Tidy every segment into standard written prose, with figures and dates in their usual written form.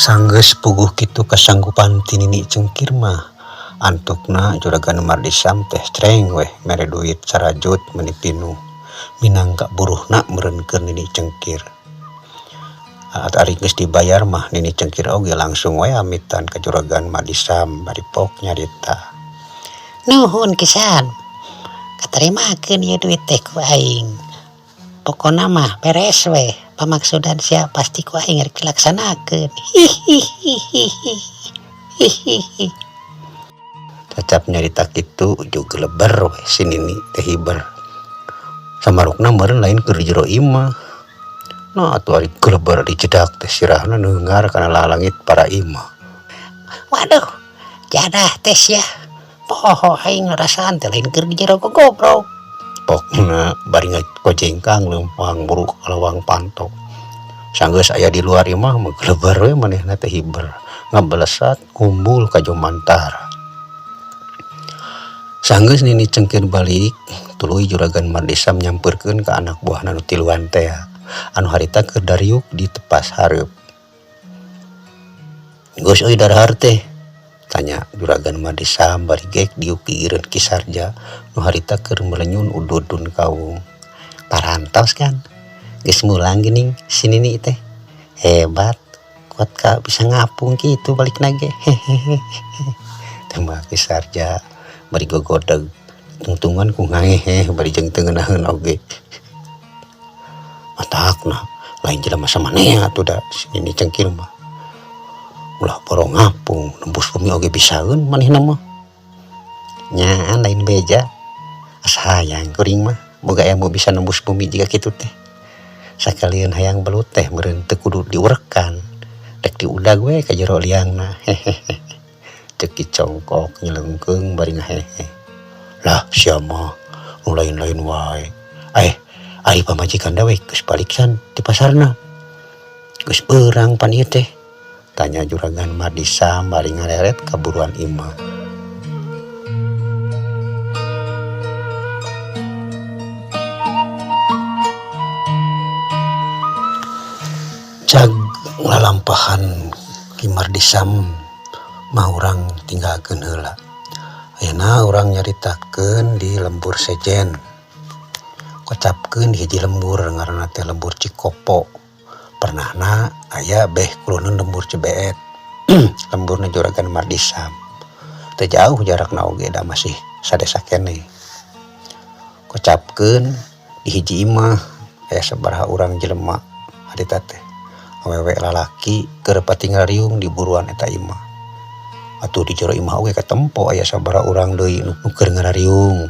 Sanggeus puguh kitu kasanggupan ti Nini Cengkir mah antukna Juragan Mardisam teh creng weh mere duit sarajut meuni pinuh minangka buruhna meureun keur Nini Cengkir. Ari geus dibayar mah Nini Cengkir oge langsung we amitan ka Juragan Mardisam bari pok nyarita. Nuhun kisan, katarimakeun ieu duit teh ku aing. Pokona mah beres weh pamaksudan sia pasti ku aing rek dilaksanakeun. Hihihihihi. Hihihi. Cacap nyarita kitu ujug geleber weh si Nini teh hiber. Samarukna meureun lain keur di jero imah. Nah atuh ari geleber dijedak teh sirahna neungar kana lalangit para imah. Waduh, jadah teh sia. Poho aing ngarasaan teh lain keur di jero gogobrok. Pokna bari ngakojengkang leumpang buru ka lawang panto. Sanggeus aya di luar imah mah geleber we manehna teh hiber. Ngabalesat ngumbul ka jomantara. Sanggeus Nini Cengkir balik, tuluy Juragan Mardisam nyampeurkeun ka anak buahna nu tiluan teh anu harita keur dariuk di tepas hareup. Geus euy darahar teh? Tanya Juragan Mardisam bari gek diuk gigireun Ki Sarja nu harita keur melenyun udud kawung. Parantos kan, geus mulang geuning si Nini teh. Hebat, kuat ka bisa ngapung kitu balikna ge. Hehehe. Tembak Ki Sarja bari gogodeg tungtungan ku ngaheheh bari jeung teu ngeunaheun oge. Matakna lain jelema samanea atuh da si Nini Cengkir mah. Ulah boro ngapung nembus bumi oge bisaeun manehna mah. Nyaan lain beja. Asa hayang kuring mah boga ilmu bisa nembus bumi jiga kitu teh. Sakalian hayang belut teh meureun teu kudu diurekan. Rek diudag we ka jero liangna. Hehehe. Ceuk Ki Congkok nyelengkeung bari ngahehe. Lah sia mah nu lain-lain wae. Ari pamajikan dewek geus balik can ti pasarna. Geus beurang pan ieu teh. Tanya Juragan Mardisam bari ngareret ka buruan imah. Cag lalampahan Ki Mardisam mah urang tinggalkeun heula. Ayeuna urang nyaritakeun di lembur sejen. Kocapkeun hiji lembur ngaranna teh lembur Cikopo. Pernahna aya beh kuluneun lembur Cibeet. Lemburna Juragan Mardisam. Teu jauh jarakna oge da masih sadesa keneh. Kocapkeun di hiji imah aya sabaraha urang jelema harita teh. Awewe lalaki keur patinggal riung di buruan eta imah. Atuh di jero imah oge katempo aya sabaraha urang deui nu keur ngarariung.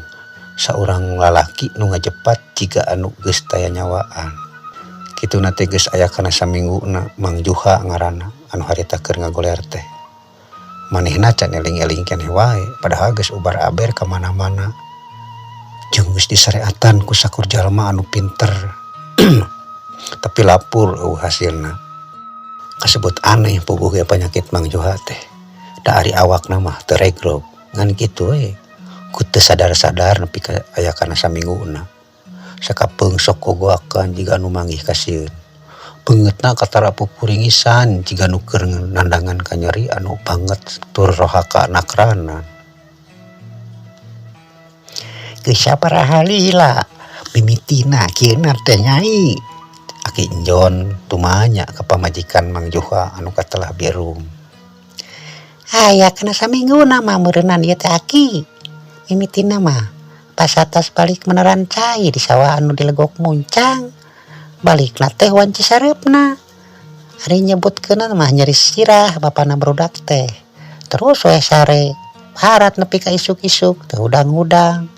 Saurang lalaki nu ngajepat jiga anu geus taya nyawaan. Kituna teh geus aya kana samingguna Mang Juha ngaranna anu harita keur ngagoler teh. Manehna can eling-eling keneh wae padahal geus ubar-aber ka mana-mana. Jeung geus disareatan ku sakur jalma anu pinter. Tapi lapur eueuh hasilna. Kasebut aneh puguh ge panyakit Mang Juha teh. Da ari awakna mah teu regrog ngan kitu we. Ku teu sadar-sadar nepi ka aya kana samingguna. Sakapeung sok gogoakan jiga anu manggih kasieun. Beungeutna katara pupuringisan jiga nu keur nandangan kanyeri anu banget tur rohaka nakranan. Geus sabaraha lila mimitina kieuna teh nyai. Aki Enjon tumanya ka pamajikan Mang Juha anu katelah birum. Aya kana samingguna mah meureunan ieu teh aki. Mimitina mah pas atas balik meneran cai di sawah anu dilegok muncang. Balikna teh wanci sareupna. Ari nyebutkeunna mah nyeri sirah bapana barudak teh. Terus we sare harat nepi ka isuk-isuk teu hudang-hudang.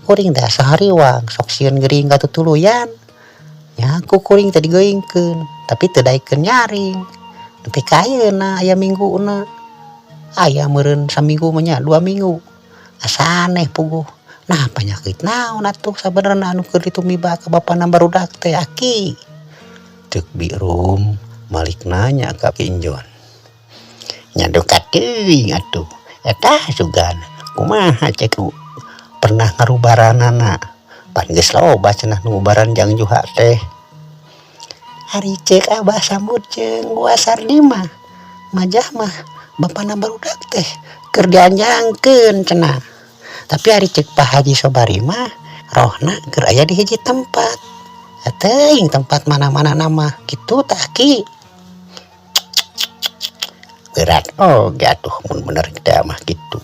Kuring teh asa hariwang sok sieun gering katutuluyan. Nya ku kuring teh digeuingkeun tapi teu daekeun nyaring. Nepi ka ayeuna aya mingguna. Aya meureun saminggu mah nya 2 minggu. Asa aneh puguh. Nah panyakit naon atuh sabenerna anu keur ditumiba ka bapana barudak teh aki. Ceuk Birum malik nanya ka Ki Enjon. Nya duka teuing atuh. Eta sugan kumaha cek pernah ngarubaranana. Pan geus loba cenah nu ubaran Jang Juha teh. Ari ceuk Abah Sambut jeung Wa Sardi mah Majah mah bapana barudak teh keur dianjangkeun cenah. Tapi ari ceuk Pak Haji Sobari mah rohna keur aya di hiji tempat. Teuing tempat mana-mana nama kitu tah Ki. Berat oge atuh mun bener teh mah kitu.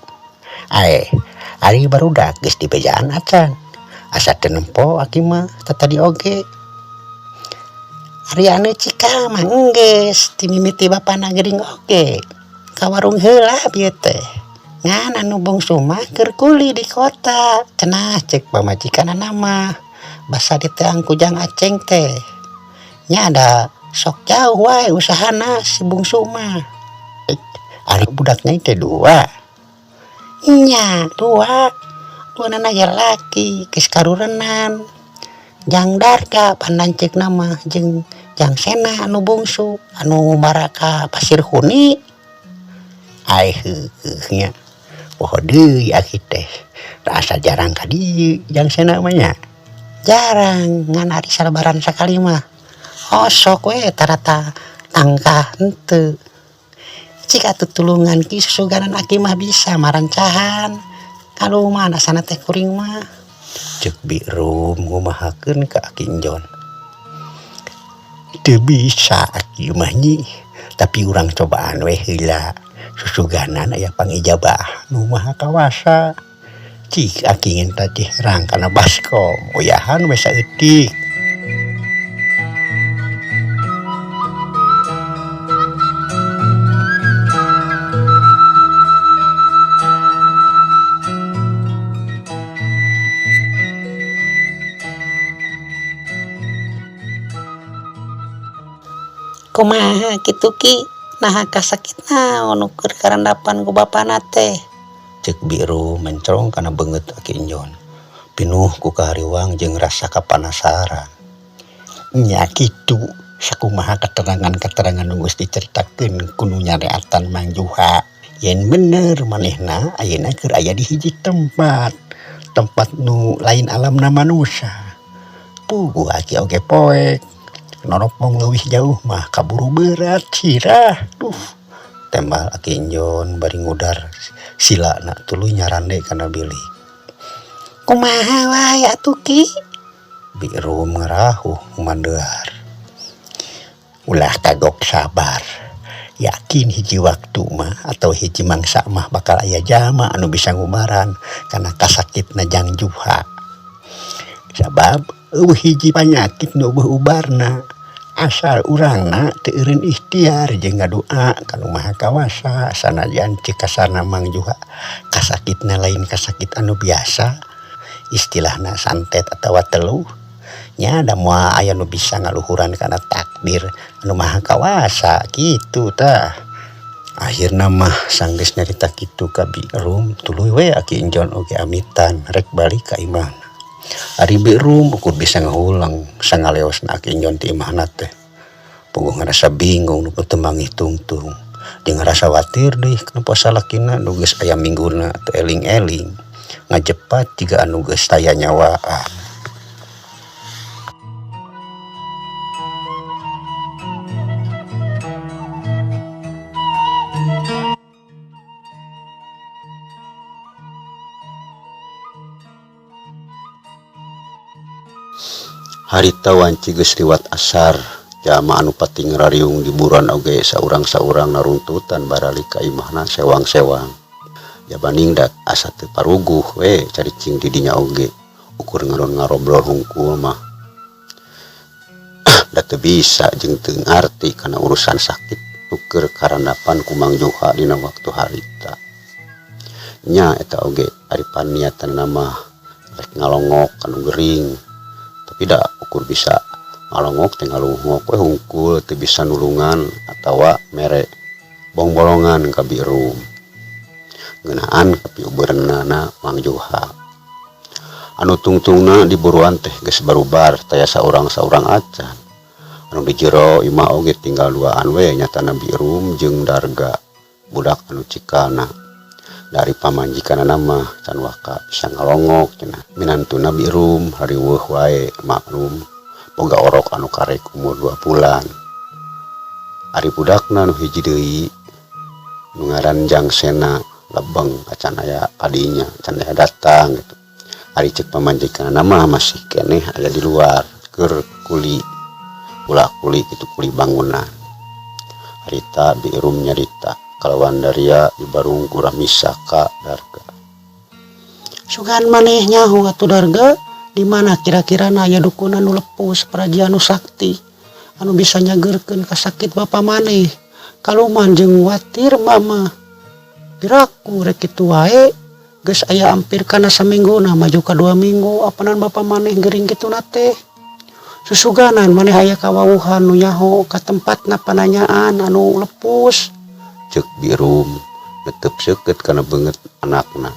Ae, ari barudak geus dibejaan acan. Asa teu nempo aki mah tatadi oge. Ari anu cikal mah enggeus ti mimiti bapana gering oge. Ka warung heula bieu teh. Ngan anu bungsu mah keur kuli di kota cenah ceuk pamajikanana mah. Basa diteang ku Jang Aceng teh. Nya da sok jauh wae usahana si bungsu mah. Ari budak nyai teh dua. Nya dua. Duanana ge laki geus karurenan. Jang Darga pan lanceukna mah jeung Jang Sena anu bungsu anu ngumbara ka Pasir Huni. Ai heueuh nya poho deui aki teh da asa jarang ka dieu Jang Sena mah nya. Jarang ngan ari salebaran sakali mah osok we tarata tangkah henteu. Cik atuh tulungan ki susuganan aki mah bisa marancahan kaluman asana teh kuring mah. Ceuk Birum ngumahakeun ka Aki Enjon. Teu bisa aki mah nyi, tapi urang cobaan we heula. Susuganan aya pangijabah nu maha kawasa. Cik aki ngenta teh herang kana baskom, oyahan we saeutik. Kumaha kitu Ki, naha kasakit naon nu keur karandapan ku bapana teh. Ceuk Biru mencrong kana beungeut Aki Enjon. Pinuh ku kahariwang jeung rasa kapanasaran. Nya kitu sakumaha keterangan-keterangan nu geus dicaritakeun ku nu nyareatan Mang Juha. Yen bener manehna ayeuna keur aya di hiji tempat. Tempat nu lain alamna manusa. Puguh aki oge poek. Noropong leuwih jauh mah kaburu berat sirah. Duh, tembal Aki Enjon bari ngudar silana tuluy nyarande kana bilik. Kumaha wae atuh Ki? Birum ngarahuh ngumandear. Ulah kagok sabar. Yakin hiji waktu mah atau hiji mangsa mah bakal aya jalma anu bisa ngubaran kana kasakitna Jang Juha. Sabab eueuh hiji panyakit nu eueuh ubarna. Asal urangna teu eureun ikhtiar jeung ngadoa ka Nu Maha Kawasa sanajan ceuk kasarna Mang Juha kasakitna lain kasakit anu biasa istilahna santet atawa teluh nya da moal aya nu bisa ngaluhuran kana takdir anu Maha Kawasa kitu tah. Akhirna mah sanggeus nyarita kitu ka Birum tuluy we Aki Enjon oge amitan rek balik ka imahna. Ari Birum ukur bisa ngahuleng sangaleosna Aki Enjon ti imahna teh. Puguh ngarasa bingung nu teu manggih tungtung jeung ngarasa watir deui nempo salakina nu geus aya mingguna teu eling-eling ngajepat jiga anu geus taya nyawaan. Harita wanci geus liwat asar, jalma anu pating rariung di buruan oge saurang-saurang narungtutan baralik ka imahna sewang-sewang. Jabaning da asa teu paruguh we caricing di dinya oge, ukur ngalon ngarobrol hungkul mah. Da teu bisa jeung teu ngarti kana urusan sakit nu keur karandapan ku Mang Juha dina waktu harita. Nya eta oge ari paniatanna mah rek ngalongok kanu gering. Tapi da ukur bisa ngalongok teh ngalongok we hungkul teu bisa nulungan atawa mere bongbolongan ka Birum. Ngeunaan kapiubeurna Mang Juha. Anu tungtungna di buruan teh geus barubar taya saurang-saurang acan. Anu di jero imah oge tinggal duaan we nyatana Birum jeung Darga budak anu cikalna. Dari pamajikanana mah can waka bisa ngalongok cenah. Minantuna Birum hariweuh wae maklum boga orok anu karek umur 2 bulan. Ari budakna nu hiji deui Nu ngaran Jangsena lebeng acan aya padinya, can aya datang gitu. Ari cek pamajikanna mah masih keneh aya di luar keur kuli ulah kuli gitu kuli bangunan. Harita Bi Irum nyarita kalawan daria dibarung ku Ramisa ka Darga. Sugan maneh nyaho atuh Darga di mana kira-kira na aya dukun anu lepus paraji anu sakti anu bisa nyageurkeun kasakit bapa maneh. Kaluman jeung watir mama. Piraku rek kitu wae geus aya ampir kana samingguna maju ka 2 minggu apanan bapa maneh gering kituna teh. Susuganan maneh aya kawawuhan nu nyaho ka tempatna pananyaan anu lepus. Ceuk Bi Irum netep seukeut kana beungeut anakna.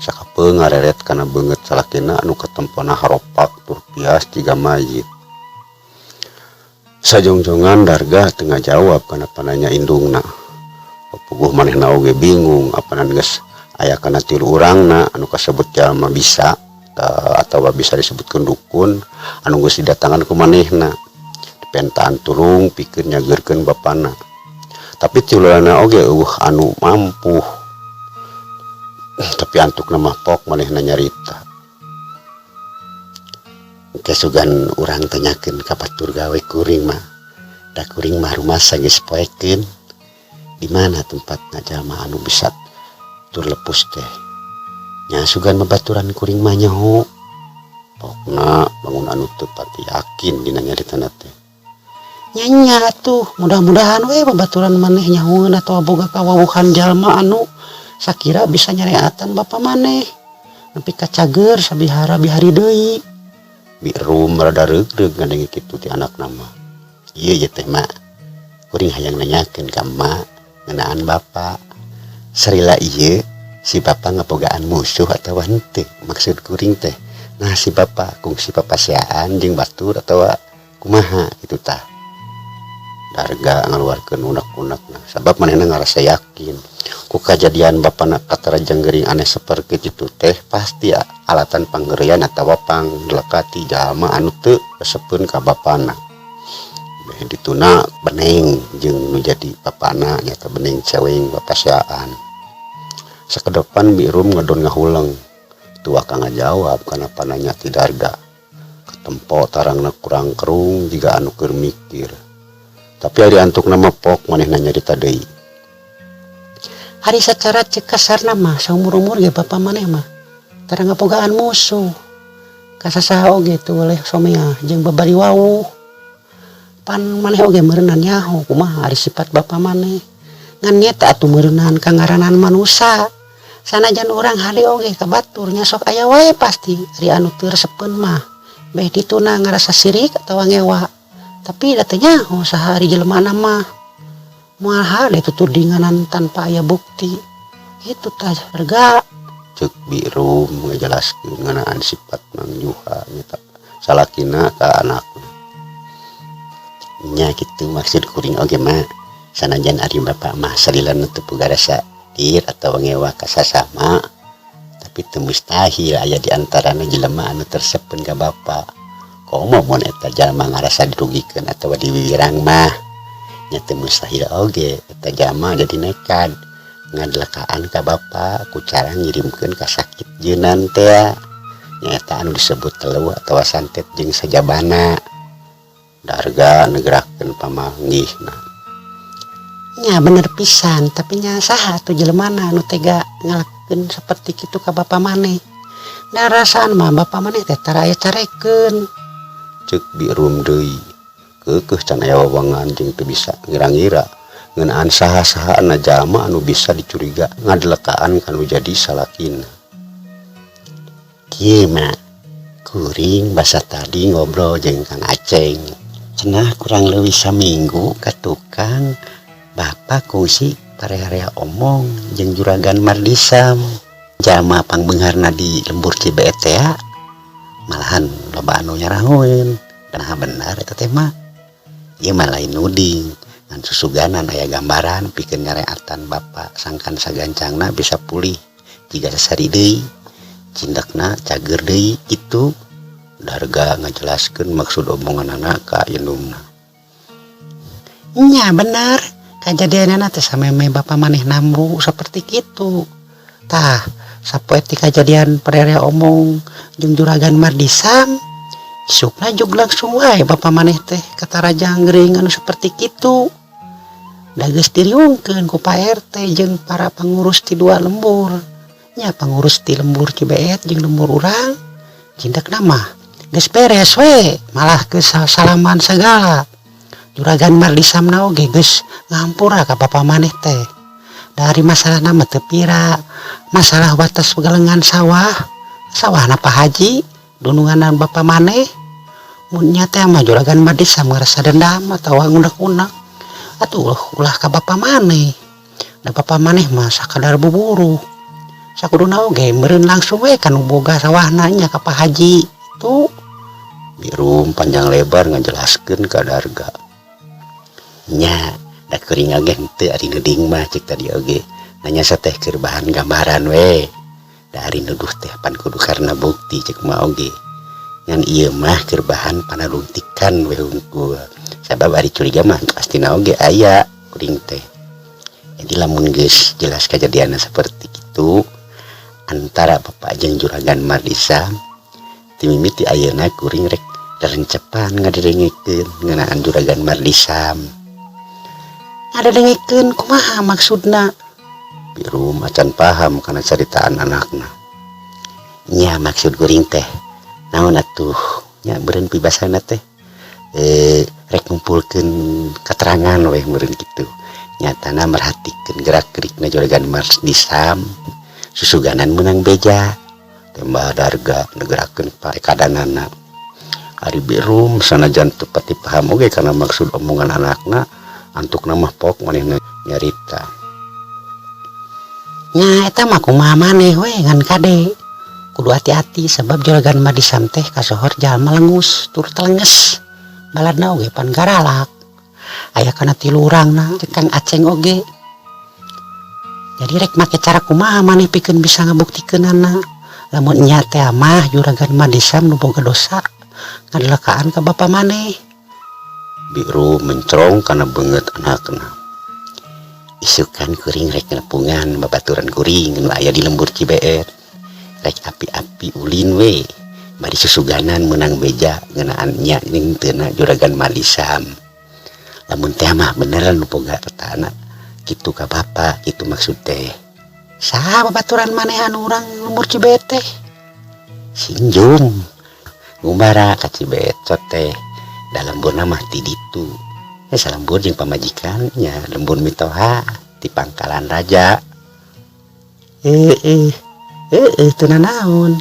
Sakapeung ngareret kana beungeut salakina anu katempona haropak tur pias jiga mayit. Sajongjongan Darga teu ngajawab kana pananya indungna. Puguh manehna oge bingung apanan geus aya kana tilu urangna anu kasebut jalma bisa atawa bisa disebutkeun dukun anu geus didatangan ku manehna. Dipentaan tulung pikeun nyageurkeun bapana. Tapi tilulana oge eueuh anu mampuh. Tapi antukna mah pok manehna nyarita. Engke sugan urang tanyakeun ka batur gawe kuring mah. Da kuring mah rumasa geus poekeun. Di mana tempatna jalma anu bisa tur lepus teh. Nya sugan babaturan kuring mah nyaho. Pokna bangun anu teu pati yakin dina nyaritana teh. Nya nya atuh mudah-mudahan we babaturan maneh nyahoeun atawa boga kawawuhan jalma anu sakira bisa nyareatan bapa maneh. Nepi ka cager sabihara bihari deui. Bi Rum rada reug-reug ngadenge kitu ti anakna mah. Ieu ye teh mak, kuring hayang nanyakeun ka emak ngeunaan bapa. Sarila ieu si bapa ngabogaan musuh atawa henteu? Maksud kuring teh, nah si bapa kungsi papaseaan jeung batur atawa kumaha kitu tah. Darga ngaluarkeun unek-unekna sabab manehna ngarasa yakin ku kajadian bapana katarajang gering aneh saperti kitu teh pasti alatan panggeurean atawa pangdelekati jalma anu teu resepeun ka bapana. Beh dituna beneng jeung nu jadi bapana nyata beneng ceweng papaseaan. Sakedepan Bi Rum ngedon ngahuleng teu waka ngajawab kana pananya ti Darga. Katempo tarangna kurang kerung jiga anu keur mikir. Tapi ari antukna mah pok manehna nyarita deui. Ari sacara ceuk kasarna mah saumur-umur ge bapa maneh mah tara ngabogaan musuh. Ka sasaha oge teu weleh someah jeung babari wawuh. Pan maneh oge meureunan nyaho kumaha ari sifat bapa maneh. Ngan nyeta atuh meureunan kangaranan manusa. Sanajan urang hade oge ka batur nya sok aya wae pasti ari anu teu resepeun mah. Beh dituna ngarasa sirik atawa ngewa. Tapi da teu nyaho saha ari jelemana mah. Moal hade tutudinganan tanpa aya bukti. Kitu tah Darga. Ceuk Bi Rum ngajelaskeun ngeunaan sifat Mang Juha nyata salakina ka anakna. Nya kitu maksud kuring oge mah. Sanajan ari bapa mah salilana teu boga rasa dir atawa ngewa ka sasama, tapi teu mustahil aya di antarana jelema anu tersepeun ka bapa. Komo mun eta jalma ngarasa dirugikeun atawa diwiwirang mah, nya teu mustahil oge eta jalma jadi nekad ngadelekaan ka bapa ku cara ngirimkeun kasakit jeunan tea. Nyaeta anu disebut teluh atawa santet jeung sajabana. Darga negerakeun pamanggihna. Nya bener pisan, tapi nya saha atuh jelemana anu tega ngalakukeun saperti kitu ka bapa maneh. Da rasaan mah bapa maneh teh tara aya carekeun. Ceuk Bi Rum deui. Keukeuh can aya wewengan jeung teu bisa ngira-ngira ngeunaan saha-sahana jalma anu bisa dicuriga ngadelekaan kanu jadi salakina. Kieu mah kuring basa tadi ngobrol jeung Kang Aceng. Cenah kurang leuwih saminggu ka tukang bapa kungsi parea-rea omong jeung juragan Mardisam. Jalma pangbeungharna di lembur Cibeet teh malahan loba anu nyarangueun. Nah benar eta teh mah. Ieu mah lain nuding, ngan susuganan aya gambaran pikeun ngareatan bapa sangkan sagancangna bisa pulih jiga sasari deui. Cindekna cager deui kitu. Darga ngajelaskeun maksud omonganana ka indungna. Nya bener, Kajadianana teh sameme bapa maneh namru saperti kitu. Tah, sapoe ti kajadian perere omong jeung Juragan Mardisam, isukna jug langsung wae bapa maneh teh ka Tarajang gering anu saperti kitu. Da geus diriungkeun ku Pak RT jeung para pangurus ti dua lembur. Nya pangurus ti lembur Cibeet jeung lembur urang, cindekna mah geus beres we, malah geus salaman sagala. Juragan Mardisamna oge geus ngahampura ka bapa maneh teh. Da ari masalahna mah teu pira, masalah wates galengan sawah, sawahna Pak Haji, dununganna bapa maneh. Mun nya teh mah Juragan Mardisam ngarasa dendam atawa ngunek-unek, atuh ulah ka bapa maneh. Da bapa maneh mah sakadar buburuh. Sakuduna oge meureun langsung we ka nu boga sawahna nya ka Pak Haji tu. Birum panjang lebar ngajelaskeun ka Darga. Nya, da kuring oge henteu ari nuding mah cek tadi oge. Nanya teh keur bahan gambaran we. Da ari nuduh teh pan kudu karena bukti cek mah oge. Ngan ieu mah keur bahan panalungtikan we hungkul. Sabab ari curiga mah pastina oge aya kuring teh. Jadi lamun geus jelas kajadianna seperti kitu antara bapak jeung Juragan Mardisam, ti mimiti ayeuna kuring rek rerencepan ngadedengekeun ngeunaan Juragan Mardisam. Ngadedengekeun kumaha maksudna? Birum acan paham kana caritaan anakna. Nya maksud kuring teh naon atuh nya beureun pibasana teh rek ngumpulkeun keterangan we meureun kitu. Nyatana merhatikeun gerak-gerikna Juragan Mardisam susuganan meunang beja. Tembah Darga ngegerakeun parekadanana. Ari Birum sanajan teu pati paham oge kana maksud omongan anakna, antukna mah pok manehna nyarita. Nya eta mah kumaha maneh we ngan kade. Kudu hati-hati sebab Juragan Mardisam teh kasohor jalma lengus tur telenges. Baladna oge pan garalak. Aya kana tilu urangna jeung Kang Aceng oge. Jadi rek make cara kumaha maneh pikeun bisa ngabuktikeunana. Lamun nya teh mah Juragan Mardisam nu boga dosa ngadelekaan ka bapa maneh. Biru mencrong kana beungeut anakna. Isukan kuring rek nepungan babaturan kuring nu aya di lembur Cibeet. Rek api-api ulin we. Bari susuganan meunang beja ngeunaan nya jeung teuna Juragan Mardisam. Lamun teh mah beneran nu boga petana kitu ka bapa kitu maksud teh. Saha babaturan maneh anu urang lembur Cibeet teh? Sinjung ngumbara ka Cibeet teh. Da lemburna mah ti ditu. Salembur jeung pamajikan nya lembur mitoha ti Pangkalan Raja. Heeh. Heeh teu nanaon.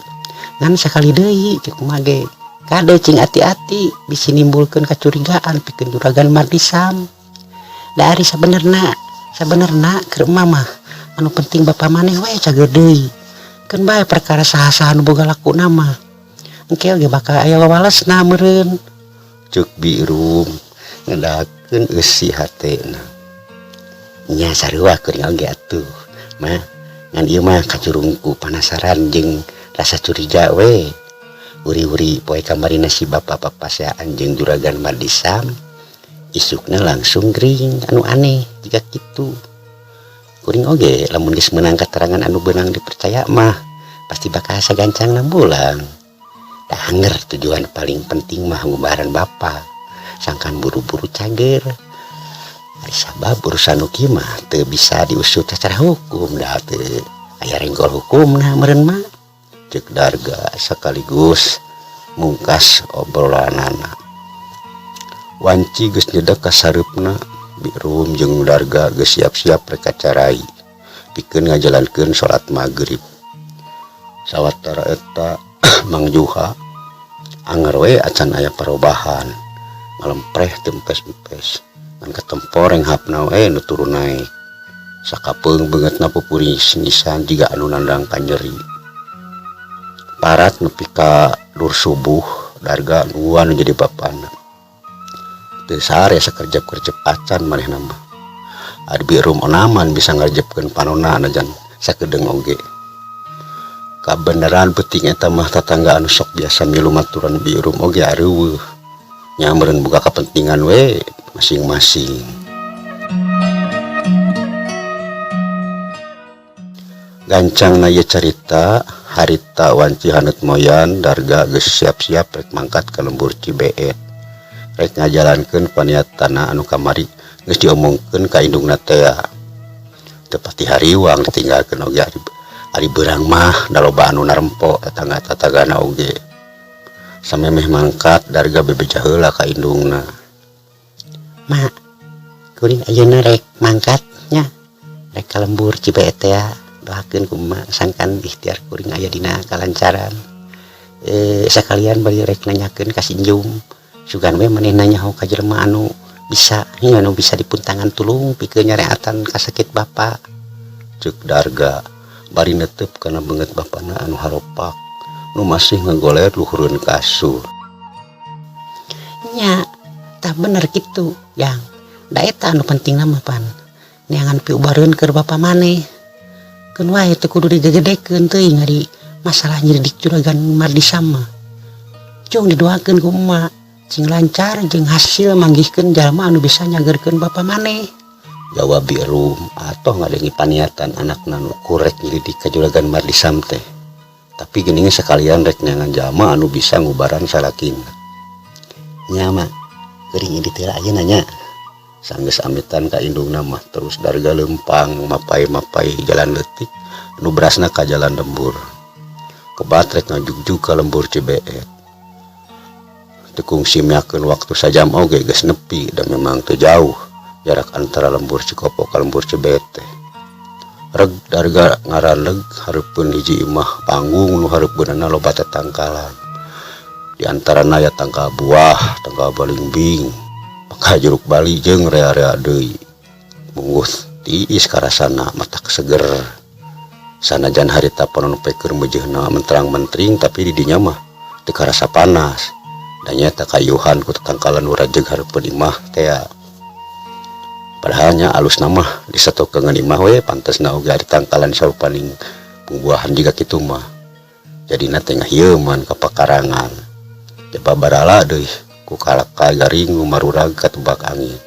Ngan sakali deui cek kumaha ge. Kade cing ati-ati bisi nimbulkeun kacurigaan pikeun Juragan Mardisam. Da ari sabenerna keur emak mah anu penting bapa maneh we cager deui. Keun bae perkara saha-saha nu boga lakuna mah. Engke oge bakal aya wawalesna meureun. Cek Birum ngedakeun eusi hatena. Nya sarua kuring oge atuh. Mah ngan ieu mah kacurungku panasaran jeung rasa curiga we. Uri-uri poe kamarina si bapa papaseaan jeung Juragan Mardisam, isukna langsung gering anu aneh jiga kitu. Kuring oge lamun geus meunang katerangan anu beunang dipercaya mah pasti bakal sagancangna bulang. Da anger tujuan paling penting mah ngumbaran bapa, sangkan buru-buru cager. Ari sabab urusan nu kieu mah teu bisa diusut secara hukum da teu aya renggol hukumna meureun mah. Cek Darga sekaligus mungkas obrolanana. Wanci geus nyedek ka sareupna, Birum jeung Darga geus siap-siap rek kacarai pikeun ngajalankeun salat magrib. Sawatara eta Mang Juha anger we acan aya perubahan, ngalempreh teu empes-empes ngan katempo renghapna we nu turun naek. Sakapeung beungeutna pupuris nisan jiga anu nandang kanyeri. Parat nepi ka dur subuh Darga nungguan nu jadi bapana. Teu sare sakerjep-kerjep acan manehna mah. Ari Birum onaman bisa ngarjepkeun panonna najan sakedeung oge. Kabeneran peuting eta mah tatangga anu sok biasa milu maturan Birum oge areuweuh. Nya meureun boga kapentingan we masing-masing. Gancangna ieu carita, harita wanci haneut moyan Darga geus siap-siap rek mangkat ka lembur Cibeet. Rek ngajalankeun paniatana anu kamari geus diomongkeun ka indungna tea. Teu pati hariwang ditinggalkeun oge ari beurang mah da loba anu narempo tatangga-tatanggana oge. Samemeh mangkat Darga bebeja heula ka indungna. Ma, kuring ayeuna rek mangkat nya, rek ka lembur Cibeet tea. Doakeun ku emak sangkan ikhtiar kuring aya dina kalancaran. Sakalian bari rek nanyakeun ka si Enjum. Sugan we manehna nyaho ka jelema anu bisa nya anu bisa dipuntangan tulung pikeun nyareatan kasakit bapa. Ceuk Darga bari netep kana beungeut bapana anu haropak nu masih ngagoler luhureun kasur. Nya, tah bener kitu, Jang. Da eta anu pentingna mah pan neangan piubareun keur bapa maneh. Keun wae teu kudu digegedekeun teuing ari masalah nyiridik juragan Mardisam mah. Cung didoakeun ku emak cing lancar jeung hasil manggihkeun jalma anu bisa nyageurkeun bapa maneh. Jawab Bi Rum atoh ngadengi paniatan anakna nu kurek nyiridik ka juragan Mardisam teh. Tapi geuning sakalian rek neangan jalma anu bisa ngubaran salakina. Nya mak, geuring indit heula ayeuna nya. Sanggeus amitan ka indungna mah terus Darga leumpang mapay-mapay jalan leutik nu berasna ka jalan lembur. Kebat rek ngajugjug ka lembur Cibeet. Teu kungsi miakeun waktu sajam oge geus nepi da memang teu jauh jarak antara lembur Cikopo ka lembur Cibeet teh. Reg Darga ngaraneg hareupeun hiji imah panggung nu hareupeunana loba tatangkalan. Di antarana aya tangkal buah, tangkal balingbing, maka jeruk bali jeung rea-rea deui. Mungguh tiis karasana matak seger. Sanajan harita panon poe keur meujeuhna menterang-mentring tapi di dinya mah teu karasa panas. Da nyaeta kayuhan ku tatangkalan nu rajeg hareupeun imah tea. Padahal nya alusna mah di satokeungeun imah we pantesna oge ari tangkalan sarupaning bubuahan jiga kitu mah. Jadina teh ngahieuman ka pakarangan. Jaba barala deui ku kalaka garing nu marurag katebak angin.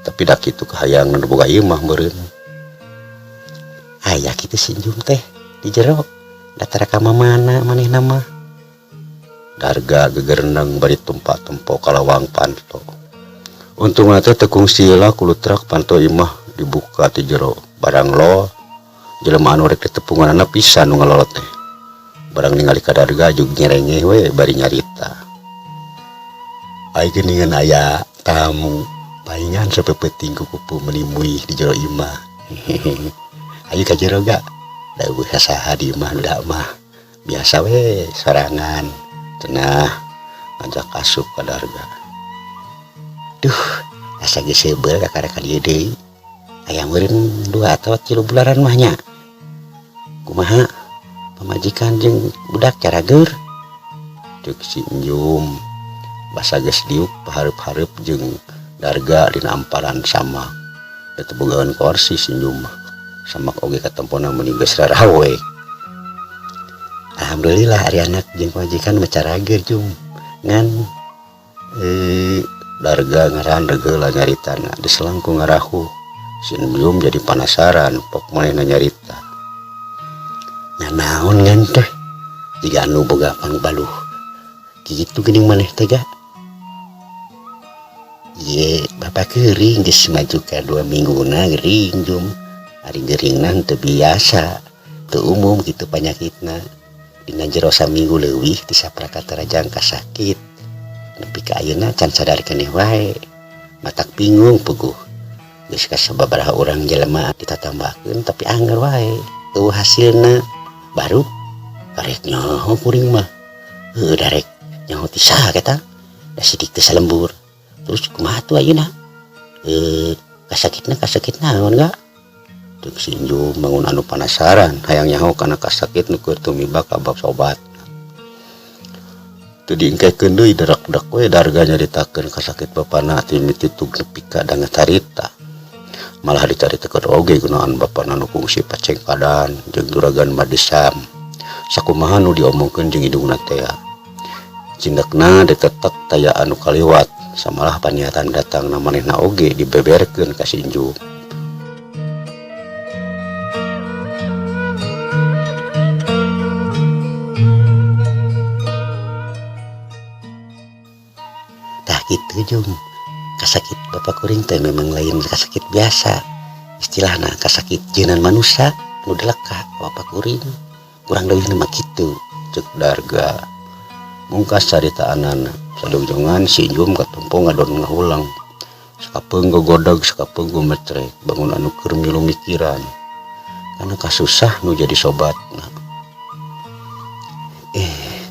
Tapi da kitu kahayang nu boga imah meureun. Aya kitu si Enjum teh di jero da tara ka mamana manehna mah. Darga gegereneng bari tumpak-tempo ka lawang panto. Untungna teh teu kungsi heula kulutrak panto imah dibuka ti jero. Barang lo jelema anu rek ditepunganana pisan nu ngalolot teh. Barang ningali ka Darga jug nyerengeh we bari nyarita. Ai geuningan aya tamu paingan sapeupeting kukupu meni muih di jero imah. Ayu ka jero ga da eueuh sasaha di imah nu da mah. Biasa we sorangan cenah ngajak asup ka Darga. Duh, asa geus seubeuh kakara ka dieu deui. Aya meureun 2 atawa 3 bulanan mah nya. Kumaha pamajikan jeung budak carageur? Ceuk si Enjum basa geus diuk pahareup-hareup jeung Darga dina amparan samak. Da teu bogaeun korsi si Enjum mah. Samak oge katempona meuni geus rarawe. Alhamdulillah ari anak jeung pamajikan mah carageur Jum. Ngan Darga ngaran heula nyaritana diselang ku ngarahuh. Si Enjum jadi panasaran pok manehna nyarita. Nya naon ngan teh jiga anu boga pangbaluh kitu geuning maneh teh ga. Ye bapak geuring geus maju ka 2 mingguna geuring Jum. Ari geuringna teu biasa, teu umum kitu panyakitna. Dina jero saminggu leuwih ti sapraka tarajang kasakit. Nepi ka ayeuna can sadar keneh wae. Matak bingung puguh. Geus ka sababaraha urang jelema ditatambakeun tapi angger wae. Eueuh hasilna baru karek nyaho kuring mah. Heueuh darek nyaho ti saha eta? Da sidik teh salembur. Terus kumaha tuh ayeuna? Kasakitna kasakit naon ga? Ceuk si Enjum bangun anu panasaran hayang nyaho kana kasakit nu keur tumiba ka bab sobat. Teu diengkekeun deui darak-dak we Darga nyaritakeun kasakit bapana ti mimiti tug nepi ka danget harita. Malah dicaritakeun oge gunaan bapana nu kungsi pacengkadan jeung juragan Mardisam. Sakumaha nu diomongkeun jeung indungna tea. Cindekna ditetek taya anu kaliwat samalah paniatan datangna manehna oge dibeberkeun ka si Enjum. Kitu, Jum, kasakit bapak kuring teh memang lain kasakit biasa, istilahna kasakit jeunan manusia nu dileka bapak kuring, kurang leuwih mah kitu. Cek Darga mungkas caritaanana. Sadugjongan si Injum katempo ngadon ngahulang, sakapeung gogodog, sakapeung gumecrek bangun anu keur milu mikiran karena kasusah nu jadi sobatna. Eh,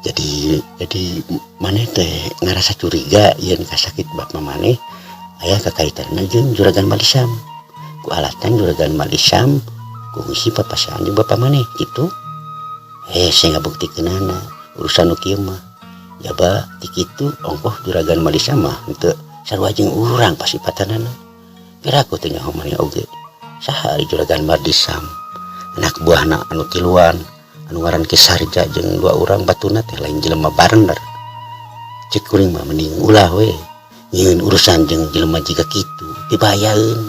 jadi maneh teh ngerasa curiga yen kasakit bapak maneh aya kakaitanna jeung Juragan Malisam, ku alatan Juragan Malisam kungsi papasean jeung bapak maneh gitu. Eh, saya ngabuktikeunana urusan nu kieu mah jaba ti kitu ongkoh Juragan Malisam mah henteu sarua jeung urang pasipatanana. Piraku teh nyaho maneh oge saha ari Juragan Mardisam, anak buahna anu tiluan anu ngaran Ki Sarja jeung dua urang batuna teh lain jelema barener. Cek kuring mah mending ulah we nyieun urusan jeung jelema jiga kitu, dibayaeun.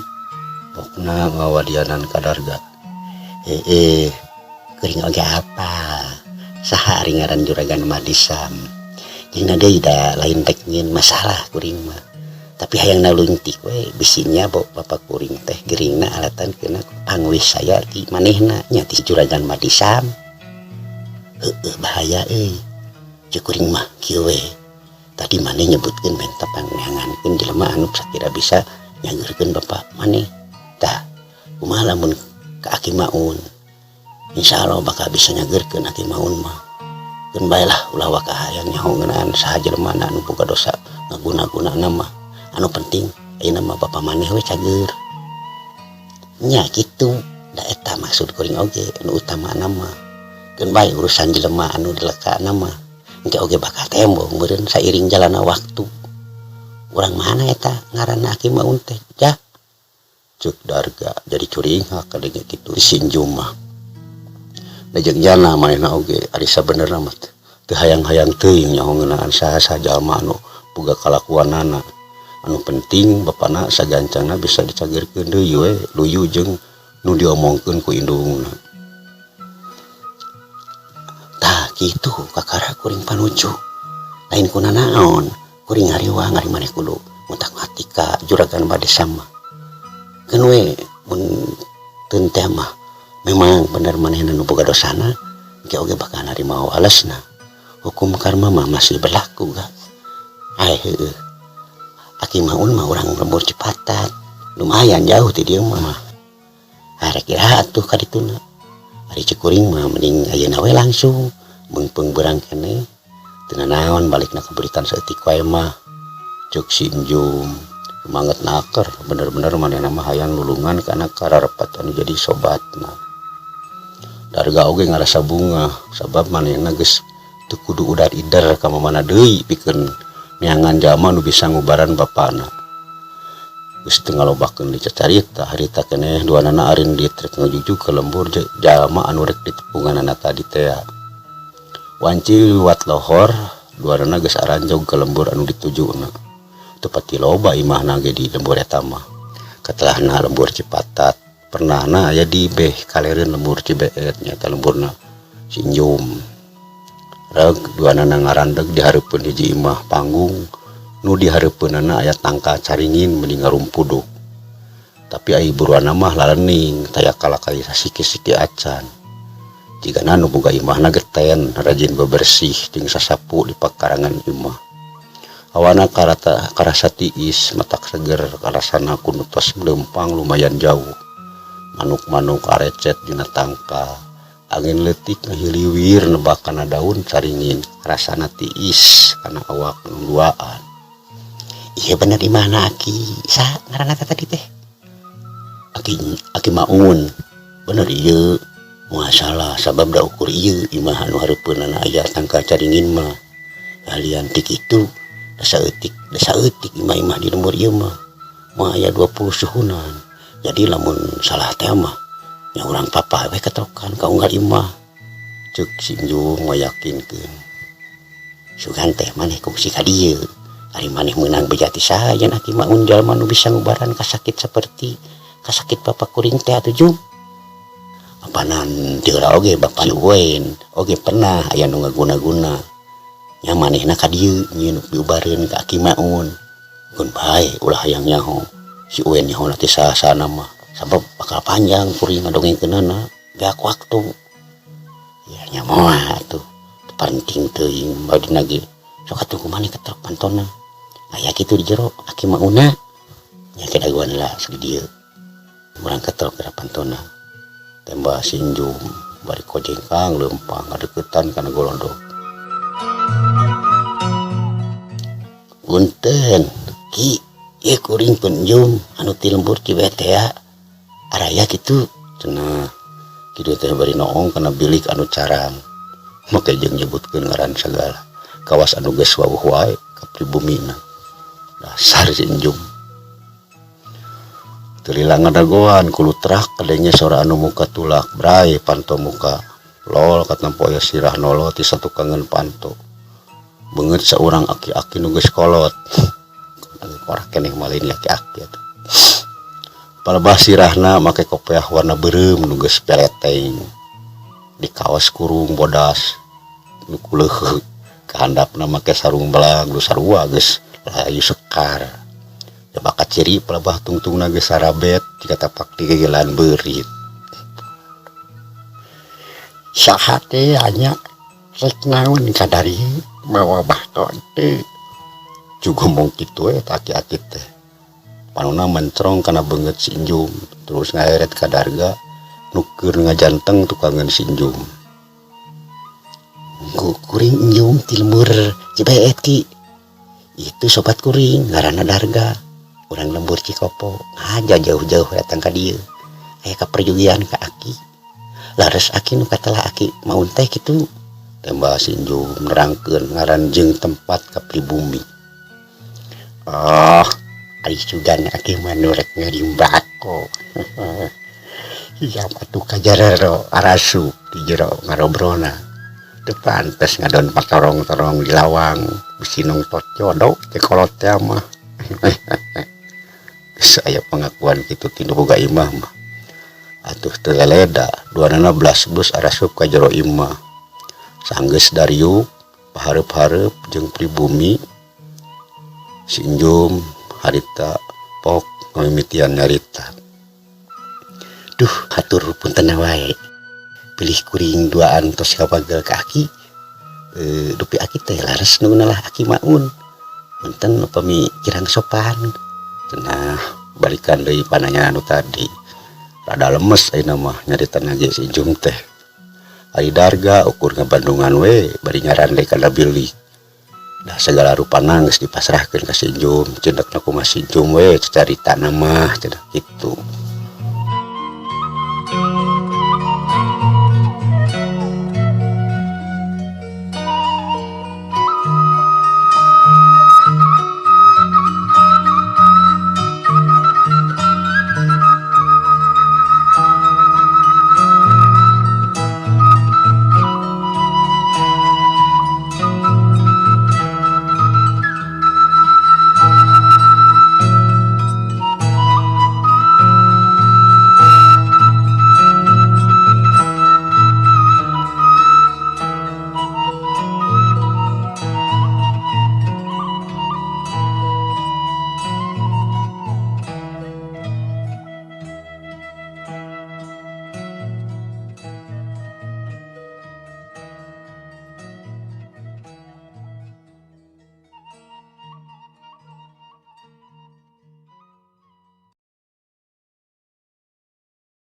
Pokna ngawadianan ka Darga. Eh, kuring oge apa saha ari ngaran Juragan Mardisam jeung deui da lain rek nyieun masalah kuring mah, tapi hayang nalungtik we bisinya bapak kuring teh geringna alatan kena pangwis saya ti manehna nya ti Juragan Mardisam. Heueuh, bahaya euy. Cek kuring mah kieu we, tadi maneh nyebutkeun menta pangneangankeun jelema anu sakira bisa nyageurkeun bapak maneh. Tah, kumaha lamun ka Aki Maun? Insyaallah bakal bisa nyageurkeun Aki Maun mah. Keun bae lah, ulah waka hayang nyaho ngeunaan saha jelemana anu boga dosa ngaguna-guna mah. Anu penting ayeuna mah bapak maneh we cager nya kitu. Da eta maksud kuring oge anu utamana mah. Keun bae urusan jelema anu dilekana mah engke oge bakal tembong meureun sairing jalanna waktu. Urang mana eta ngaranna Aki Maun teh, jah? Cek Darga jadi curingha kadenge kitu si Injum mah. Da jeung jana manehna oge ari sabenerna mah teu hayang-hayang teuing nyaho ngeunaan saha-saha jalma anu boga kalakuanana. Anu penting bapana sagancangna bisa dicageurkeun deui we, luyu jeung nu diomongkeun ku indungna. Tah, kitu kakara kuring panuju. Lain kuna naon kuring ngariwang, ari maneh kudu ngutak-ngatik ka Juragan Mardisam mah. Keun we, mun teu teh mah memang bener manehna nu boga dosana, engke oge bakal narima walesna. Hukum karma mah masih berlaku ga. Ai heueuh, Aki Maun mah urang lembur Cipatat, lumayan jauh ti dieu mah. Arek iraha atuh ka dituna? Ari cek kuring mah mending ayeuna we langsung meungpeung beurang keneh, teu nanaon balikna kaburitan saeutik wae mah. Cek si Injum sumanget naker, bener-bener manehna mah hayang nulungan kana kararepat anu jadi sobatna. Darga oge ngarasa bungah sabab manehna geus teu kudu udar ider ka mamana deui pikeun neangan jalma nu bisa ngubaran bapana. Geus teu ngalobakeun deui cacarita harita keneh duanana arindit rek ngajugjug ka lembur jalma anu rek ditepunganana tadi tea. Wanci liwat lohor, duanana geus aranjog ka lembur anu ditujuna. Teu pati loba imahna ge di lembur eta mah. Katelahna lembur Cipatat, pernahna aya di beh kalereun lembur Cibeet, nyaeta lemburna si Injum. Reg duanana ngarandeg di hareupeun hiji imah panggung nu di hareupeunana aya tangkal caringin meuni ngarumpuduk. Tapi ai buruanna mah lalening, taya kalakay sasiki-siki acan. Jigana nu boga imahna geten, rajin bebersih jeung sasapu di pakarangan imah. Hawana karata karasa tiis, matak seger karasana ku nu tos leumpang lumayan jauh. Manuk-manuk arecet dina tangkal. Angin leutik ngahiliwir nebak kana daun caringin, rasana tiis kana awak nu duaan. Ieu bener imahna Aki saha ngaranna teh tadi teh? Aki Aki Maun. Bener ieu, moal salah sabab da ukur ieu imah anu hareupeunana aya tangkal caringin mah. Kalian ti kitu da saeutik, da saeutik imah-imah di lembur ieu mah. Moal aya 20 suhunan. Jadi lamun salah teh mah nya urang papah we ketokan ka unggal imah. Cek si Injum ngayakinkeun. Sugan teh maneh kungsi ka dieu. Ari maneh meunang beja ti saha yen Aki Maun jalma nu bisa ngubaran kasakit saperti kasakit bapak kuring teh atuh, Jum? Apanan ti heula oge bapak Wen oge pernah aya nu ngaguna-guna. Nya manehna ka dieu nyieun diubareun ka Aki Maun. Keun bae ulah hayang nyaho. Si Uwen nyaho teh saha-sahana mah. Sabab bakal panjang kuring ngadongengkeunana beak waktu. Ya nya moal atuh. Teu penting teuing badina ge. Sok atuh kumaha ketrok pantona. Aya kitu di jero Aki Maunna. Nya ke dagoan lah sok di dieu. Urang ketrok geura pantona. Tembah si Enjum bari kojengkang leumpang ngadeukeutan kana golodog. Punten Ki, ieu kuring pun Enjum anu ti lembur Cibeet tea. Araya kitu cenah. Kitu teh bari noong kana bilik anu carang. Make jeung nyebutkeun ngaran sagala. Kawas anu geus wawuh wae ka pribumina. Dasar si Enjum. Teu lila ngadagoan kulutrak kadenge sora anu muka tulak bray panto muka lol katempo aya sirah nolo ti satukangeun panto beungeut saurang aki-aki nu geus kolot korak keneh mah lain aki-aki atuh palebah sirahna make kopeah warna beureum nu geus peleteng di kaos kurung bodas nu kuleuheuk kahandapna make sarung belang nu sarua geus layu sekar. Bakat ciri pelebah tungtungna geus sarabet jiga tapak digegelan beurit. Saha teh nya rek naon ka darieu mawa bato teu. Cugomong kitu we eta aki-aki teh. Panonna mencrong kana beungeut si Enjum terus ngaheret ka Darga nu keur ngajanteng tukangeun si Enjum. Kuring Enjum ti lembur Cibeet Ki. Itu sobat kuring ngaranna Darga. Urang lembur Cikopo ngaja jauh-jauh datang ka dieu. Aya kaperjugian ka aki. Lares aki nu katelah Aki Maun teh kitu. Tembah si Enjum nerangkeun ngaran jeung tempat ka pribumi. Oh, ari sugan aki mah nu rek ngarimbako. Siap atuh ka jarero arasup di jero ngarobrolna. Teu pantes ngadon patorong-torong di lawang bisi nongtot jodoh teh kolot teh mah. Geus aya pengakuan kitu ti nu boga imah mah. Atuh teu leleda duanana blas-blus arasup ka jero imah. Sanggeus dariuk pahareup-hareup jeung pribumi si Enjum harita pok ngamimitian nyarita. Duh, hatur punten wae. Pilih kuring duaan tos kapagel ka aki. Dupi aki teh lares nu lah Aki Maun. Punten upami kirang sopan. Cenah balikan deui pananyaan anu tadi. Rada lemes ayeuna mah nyaritana ge si Enjum teh. Ari Darga ukur ngabandungan we bari nyarande kana bilik. Dah segala rupana geus dipasrahkeun ka si Enjum, cendekna kumaha si Enjum we caritana mah cenah kitu.